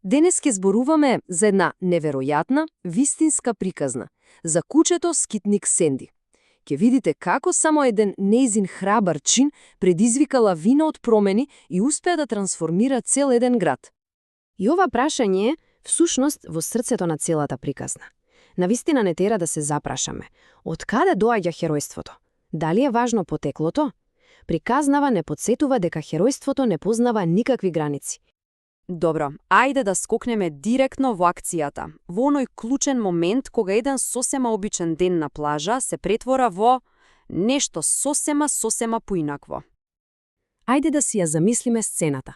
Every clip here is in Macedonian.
Денес ќе зборуваме за една неверојатна, вистинска приказна, за кучето скитник Сенди. Ќе видите како само еден неизин храбар чин предизвика лавина од промени и успеа да трансформира цел еден град. И ова прашање е, всушност, во срцето на целата приказна. Навистина не тера да се запрашаме. Од каде доаѓа херојството? Дали е важно потеклото? Приказнава не подсетува дека херојството не познава никакви граници. Добро, ајде да скокнеме директно во акцијата, во оној клучен момент кога еден сосема обичен ден на плажа се претвора во нешто сосема поинакво. Ајде да си ја замислиме сцената.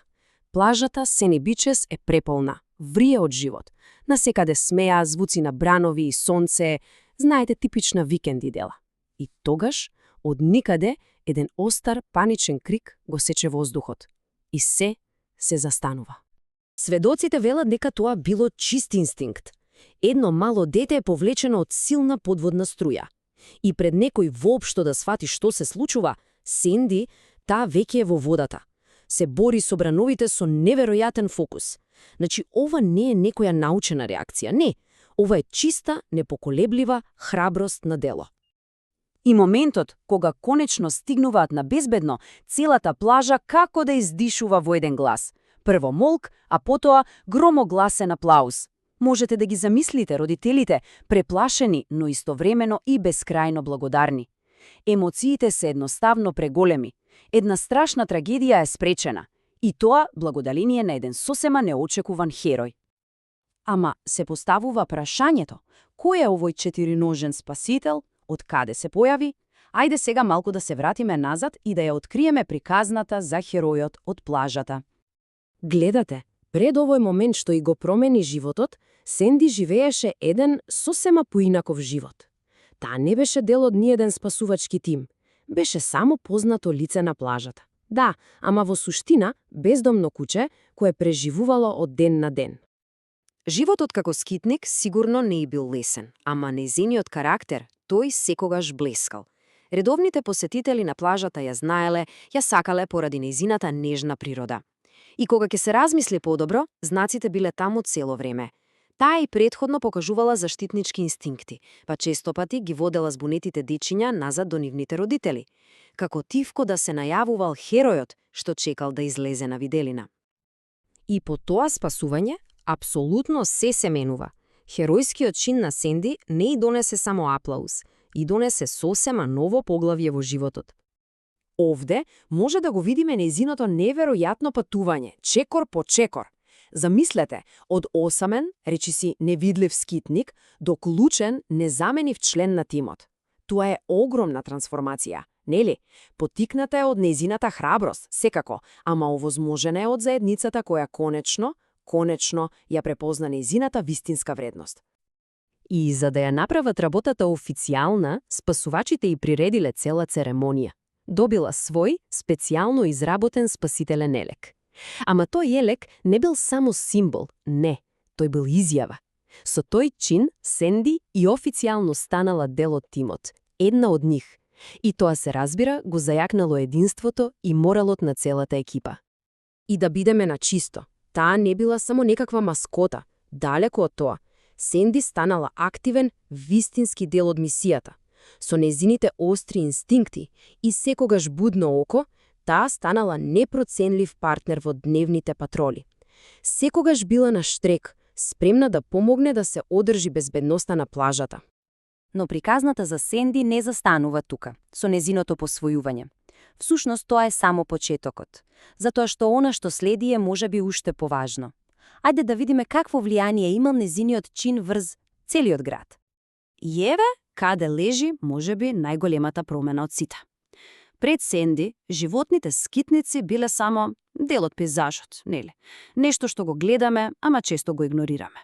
Плажата Сени Бичес е преполна, врие од живот. Насекаде смеа, звуци на бранови и сонце, знаете, типична викенди дела. И тогаш, од никаде, еден остар паничен крик го сече воздухот. И се застанува. Сведоците велат дека тоа било чист инстинкт. Едно мало дете е повлечено од силна подводна струја. И пред некој воопшто да свати што се случува, Сенди, таа веќе е во водата. Се бори со брановите со неверојатен фокус. Значи, ова не е некоја научена реакција, не. Ова е чиста, непоколеблива храброст на дело. И моментот кога конечно стигнуваат на безбедно, целата плажа како да издишува во еден глас. Прво молк, а потоа громогласен аплауз. Можете да ги замислите родителите, преплашени, но истовремено и бескрајно благодарни. Емоциите се едноставно преголеми. Една страшна трагедија е спречена. И тоа благодарение на еден сосема неочекуван херој. Ама се поставува прашањето, кој е овој четириножен спасител, од каде се појави? Ајде сега малку да се вратиме назад и да ја откриеме приказната за херојот од плажата. Гледате, пред овој момент што и го промени животот, Сенди живееше еден сосема поинаков живот. Таа не беше дел од ниеден спасувачки тим. Беше само познато лице на плажата. Да, ама во суштина бездомно куче кое преживувало од ден на ден. Животот како скитник сигурно не бил лесен, ама нејзиниот карактер, тој секогаш блескал. Редовните посетители на плажата ја знаеле, ја сакале поради нејзината нежна природа. И кога ќе се размисли подобро, знаците биле таму цело време. Таа и претходно покажувала заштитнички инстинкти, па често пати ги водела збунетите дечиња назад до нивните родители. Како тивко да се најавувал херојот што чекал да излезе на виделина. И по тоа спасување, апсолутно се менува. Херојскиот чин на Сенди не и донесе само аплауз, и донесе сосема ново поглавје во животот. Овде може да го видиме нејзиното неверојатно патување, чекор по чекор. Замислете, од осамен, речиси невидлив скитник, до клучен, незаменив член на тимот. Тоа е огромна трансформација, нели? Потикната е од нејзината храброст, секако, ама овозможена е од заедницата која конечно ја препозна нејзината вистинска вредност. И за да ја направат работата официјална, спасувачите и приредиле цела церемонија. Добила свој специјално изработен спасителен елек. Ама тој елек не бил само символ, не, тој бил изјава. Со тој чин Сенди и официјално станала дел од тимот, една од нив. И тоа се разбира го зајакнало единството и моралот на целата екипа. И да бидеме на чисто, таа не била само некаква маскота, далеку од тоа. Сенди станала активен, вистински дел од мисијата. Со нејзините остри инстинкти и секогаш будно око, таа станала непроценлив партнер во дневните патроли. Секогаш била на штрек, спремна да помогне да се одржи безбедноста на плажата. Но приказната за Сенди не застанува тука, со незиното посвојување. Всушност тоа е само почетокот, затоа што она што следи е можеби уште поважно. Ајде да видиме какво влијание имал незиниот чин врз целиот град. И еве каде лежи можеби најголемата промена од сите. Пред Сенди, животните скитници биле само дел од пейзажот, нели? Нешто што го гледаме, ама често го игнорираме.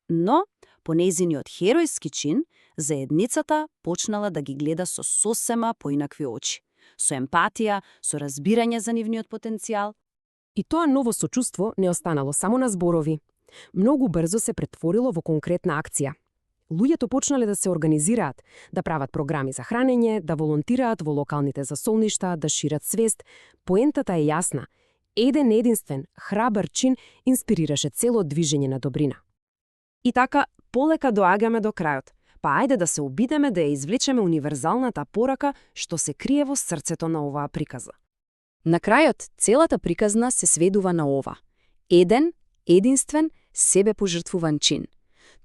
Но, по нејзиниот херојски чин, заедницата почнала да ги гледа со сосема поинакви очи. Со емпатија, со разбирање за нивниот потенцијал. И тоа ново сочувство не останало само на зборови. Многу брзо се претворило во конкретна акција. Луѓето почнале да се организираат, да прават програми за хранење, да волонтираат во локалните засолништа, да шират свест. Поентата е јасна. еден единствен, храбар чин инспирираше цело движење на добрина. И така, полека доаѓаме до крајот. Па ајде да се обидеме да ја извлечеме универзалната порака што се крие во срцето на оваа приказа. На крајот, целата приказна се сведува на ова. Еден, единствен, себепожртвуван чин.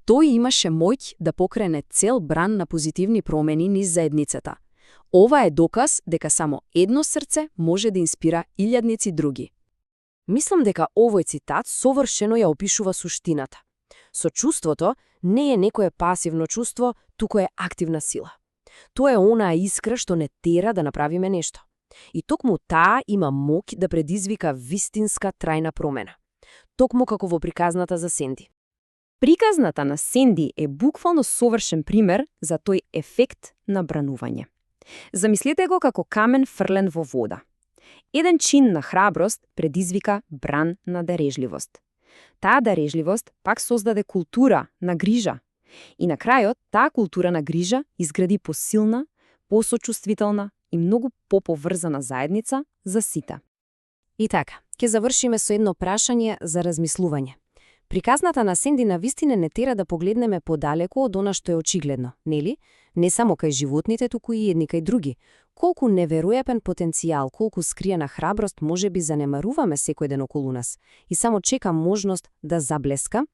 Тој имаше моќ да покрене цел бран на позитивни промени низ заедницата. Ова е доказ дека само едно срце може да инспира илјадници други. Мислам дека овој цитат совршено ја опишува суштината. Сочувството не е некое пасивно чувство, туку е активна сила. Тоа е онаа искра што не тера да направиме нешто. И токму таа има моќ да предизвика вистинска трајна промена. Токму како во приказната за Сенди. Приказната на Сенди е буквално совршен пример за тој ефект на бранување. Замислете го како камен фрлен во вода. Еден чин на храброст предизвика бран на дарежливост. Таа дарежливост пак создаде култура на грижа. И на крајот, таа култура на грижа изгради посилна, посочувствителна и многу поповрзана заедница за сите. И така, ќе завршиме со едно прашање за размислување. Приказната на Сенди навистина не тера да погледнеме подалеку од она што е очигледно, нели? Не само кај животните, туку и едни кај други. Колку неверојапен потенцијал, колку скриена храброст можеби занемаруваме секој ден околу нас и само чека можност да заблеска